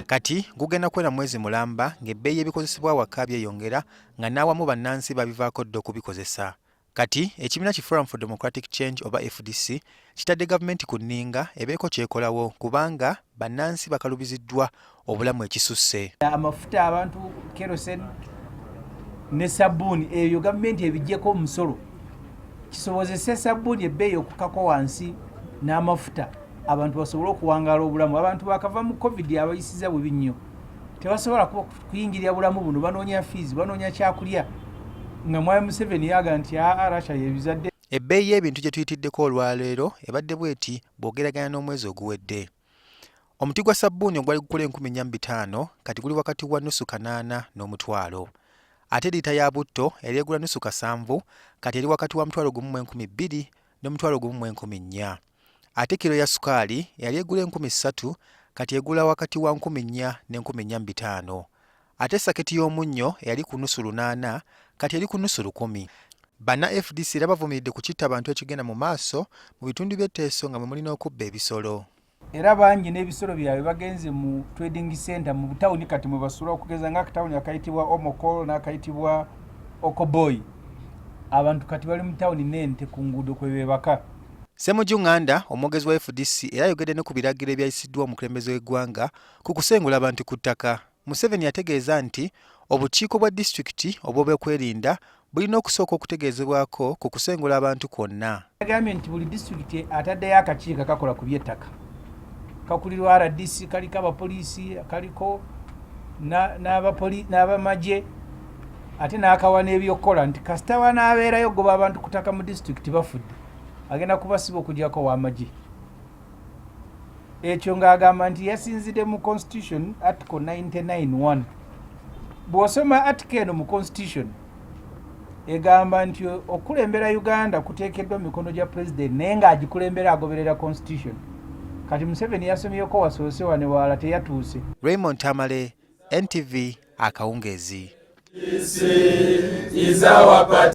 Kati gugenda kuwera mwezi mulamba ng'ebbeeyi y'ebikozesebwa awaka byeyongera, nga n'awamu bannansi babivaako dda okubikozesa. Kati ekibiina ki Forum for Democratic Change oba FDC kitadde gavumenti ku nninga ebeeko kyekolawo, kubanga bannansi bakalubiziddwa obulamu ekisusse. Amafuta, abantu, kerosene ne sabbuuni, ebyo gavumenti ebiggyeko omusolo kisobozese sabbuuni ebbeeyi okukako wansi n'amafuta, abantu basobole okuwangaala obulamu. Abantu bakava mu COVID, abayisiza bubi nnyo, tebasobola kuyingirira bulamu buno. Banoonya fees, banoonya kyakulya, nga mwami Museveni yaga nti aa, Russia yebizadde. Ebbeeyi y'ebintu gye tuyitiddeko olwaleero ebadde bweti bw'ogeraganya n'omwezi oguwedde. Omuti gwa sabbuuni ogwali gukula 4500 kati guli wakati wa nusu kanaana n'omutwalo. Ate liita ya butto eri egula nusu kasanvu kati eri wakati wa 1200 n'o1400. Ate kiro ya sukaali eyali egula 3000 kati egula wakati wa 4000 n'e4500. Ate saketi y'omunnyo eyali ku nusu lunaana kati eri ku nusu lukumi. Banna FDC era bavumiridde ku kitta abantu ekigenda mu maaso mu bitundu by'Etteeso, nga mwe mulina okubba ebisolo. Era bangi n'ebisolo byabwe bagenze mu trading center mu butawuni kati mwe basula, okugeza nga akatawuni akayitibwa Omokol n'akayitibwa Okoboyi. Abantu kati bali mu tawuni n'ente ku nguudo kwe beebaka. Ssemujju Nganda, omwogezi wa FDC, era ayogedde ne ku biragiro ebyayisiddwa omukulembeze w'eggwanga ku kusengula abantu ku ttaka. Museveni yategeeza nti obukiiko bwa disitulikiti obw'obyokwerinda bulina okusooka okutegeezebwako ku kusengula abantu kwonna. Yagambye nti buli disitulikiti ataddeyo akakiiko akakola ku by'ettaka, kakulirwa RDC, kaliko abapoliisi, kaliko n'abamagye, ate n'akawa n'ebyokukola nti kasita wanaabeerayo goba abantu ku ttaka mu disitulikiti, bafudde, agenda kubasiba okugyako w'amagye. Ekyo ng'agamba nti yasinzidde mu constitution, article 99.1. Bw'osoma article eno mu constitution, egamba nti okulembera Uganda kuteekeddwa mu mikono gya president, naye ng'agikulembera agoberera constitution. Kati Museveni yasomyeko wasoose wane wala teyatuuse. Raymond Tamale, NTV, akawungeezi. Is our party.